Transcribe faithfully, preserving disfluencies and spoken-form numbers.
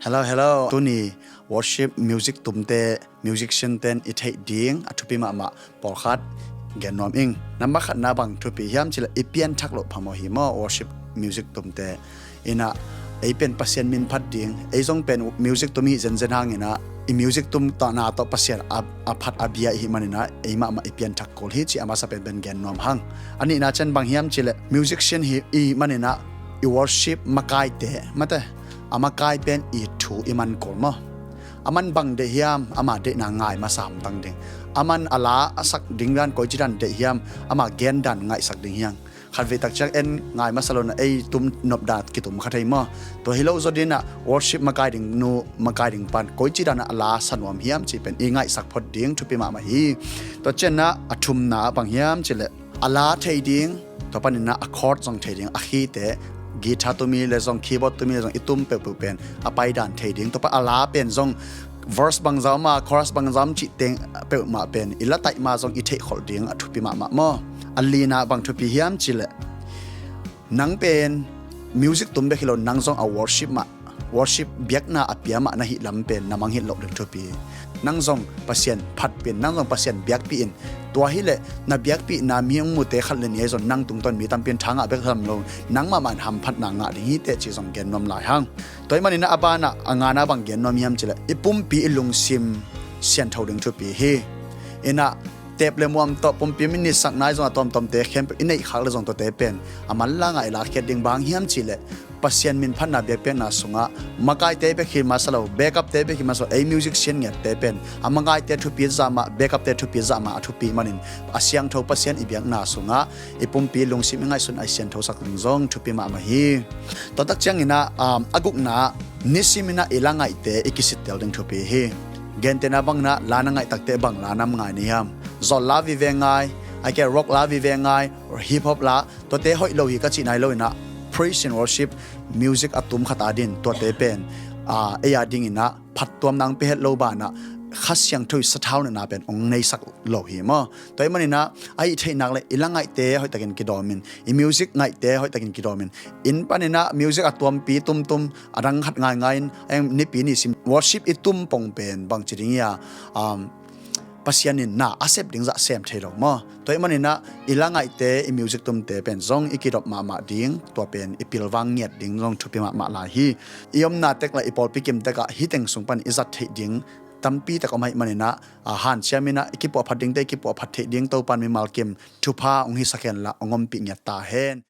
Hello, hello. Tuni worship music tumte, musician ten i theih ding a thupi mahmah pawlkhat gen nuam ing. Nambat khatna bang thupi hiam cileh i pianthak loh phamawh hi maw, worship music tumte. Inah ei pen Pasian min phat ding, ei zong pen music tum hi zenzen hanginah i music tum tawh na tawh Pasian a, a phat a bia i hih maninah ei mahmah i pianthak kul hi ci a masa penpen gen nuam hang. A nihna ciang bang hiam cileh musician hi i hih maninah i worship makaite mate, a makai pen i thu i man kul maw? A man bang deih hiam, ama deihna ngai masa hamtang ding. A man a la a sak ding dan koici dan deih hiam, ama gen dan ngaihsak ding hiam? Khatvei tak ciang en ngai masa lo na ei tum nop dan kitum kha thei maw? Tua hi lo zaw dinah worship makai ding nu makai ding pan koici dan a la sa nuam hiam ci pen i ngaihsak phot ding thupi mahmah hi. Tua cianah a thumna bang hiam cileh a la thei ding, tua paninah a chord zong thei ding, a khite guitar tumi le zong keyboard tumi le zong i tum peuhpeuh pen a paidan thei ding. Tua pan a la pen zong verse bangzah ma chorus bangzah cih teng peuhmah pen i la taih ma zong i theihkholh ding a thupi mahmah maw? A lina bang thupi hiam cileh nang pen music tum bek hi lo, nang zong a worship mah, worship biakna a pia mah na hih lam pen na mangngilh loh ding thupi. Nang zong Pasian phatpih in, nang zong Pasian biakpih in. Tua hileh na biakpihna mi hong mute khat le ni ahi zong nang tungtawn mi tampi in thangah bek tham lo, nang mahmah in hamphatna ngah ding hi teh ci zong gen nuam lai hang. Tua hih maninah a banah a ngana bang gen nuam hiam cileh i pumpi i lungsim siantho ding thupi hi. Inah tep le muam tawh pumpi min nitsak nai zong a tawmtawmte khempeuh i neih khak le zong tuate pen a manlang ah i lakkhiat ding bang hiam cileh Pasian min phatna biakpiakna sungah makaite bek hi masa lo, backupte bek hi masa lo, ei musician ngiatte pen a makaite thupi zah mah, backupte thupi zah mah a thupi manin a siangtho Pasian i biakna sungah i pumpi lungsim i ngaihsun a i sianthosak ding zong thupi mahmah hi. Tua tak cianginah um, a gukna nisiminah i la ngaihte i kisittel ding thupi hi. Gentehna banginah la na ngaih takte bang la nam ngai ni hiam? Zol la vive ngai, a ke rock la vive ngai, hip hop la, tuate hoih lo hi ka cih nai loinah praise and worship music a tum khat a din tuate pen a ei a dinginah phattuamna hong pia het lo banah Kha Siangtho i sathau nihna pen hong neisak lo hi maw? Tua hih maninah a i theihnak le i la ngaihte hoihtakin kidawmin, i music ngaihte hoihtakin kidawmin, inn paninah music a tuampi tumtum a dang khat ngaingai in nipi nisim worship i tum pong pen bangci ding ia um, Pasian in na a sep ding zah sem thei lo maw? Tua hih maninah i la ngaihte i music tumte pen zong i kidop mahmah ding, tua pen i pilvang ngiat ding zong thupi mahmah lai hi. I omna tek le i pawlpi kim tekah hih teng sung pan i zat theih ding tampi tak om ahih maninah a hanciam inah i kipuahphat dingte i kipuahphat theih ding Topan mimal kim thupha hong hisak henla hong ompih ngiat ta hen.